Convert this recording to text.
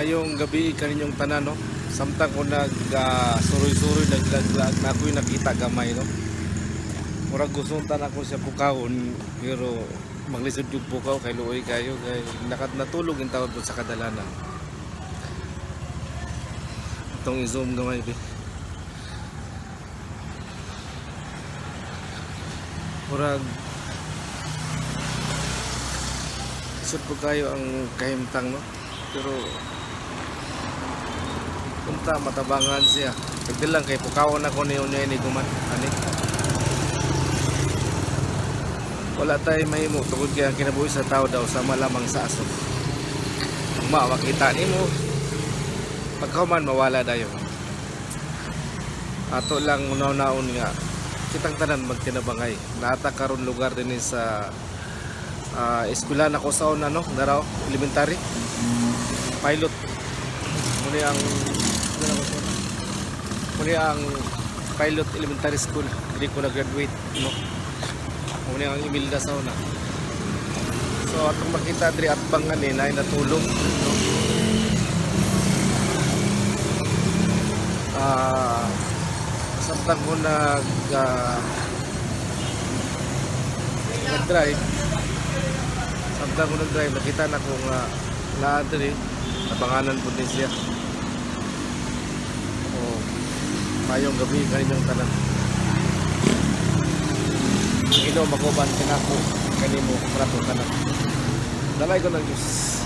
Maayong gabi kaninyong tanan, no. Samtang ko nag suroy-suroy, naglaglag na ako'y nakita gamay, no. Murag gustong tanan ko siya pukawon, pero maglisod yung pukaw kay luoy kayo kay nakat natulog ang tawag sa kadalanan. Itong i-zoom gamay be. Murag lisod po kayo ang kahimtang, no. Pero punta matabangan siya. Pagdi lang kay pukawon ako niyo niya ni guman ani. Wala tay mahimo tungod kay ang kinabuhi sa tao daw sama lamang sa aso. Ugma makita nimo, pagkahuman mawala dayon. Ato lang unaw-naon nga kitang tanan magtinabangay. Naata karon lugar dinhi sa eskwela na ko sa una, no, Daraw Elementary. Pilot. Muni ang eskwela ko sa una. Muni ang Pilot Elementary School. Dili ko na-graduate, no. Muni ang Imelda sa una. So atong makita diri at bangan ni naay natulog, no. Samtang ko nag-drive, samtang ko nag-drive, nakita na ko nga naa diri tabanganan po din siya. O, mayong gabi kaninyong tanan. Ang Ginoo maguban kanako, kanimo, kanatong tanan. Dalay ko ng Diyos.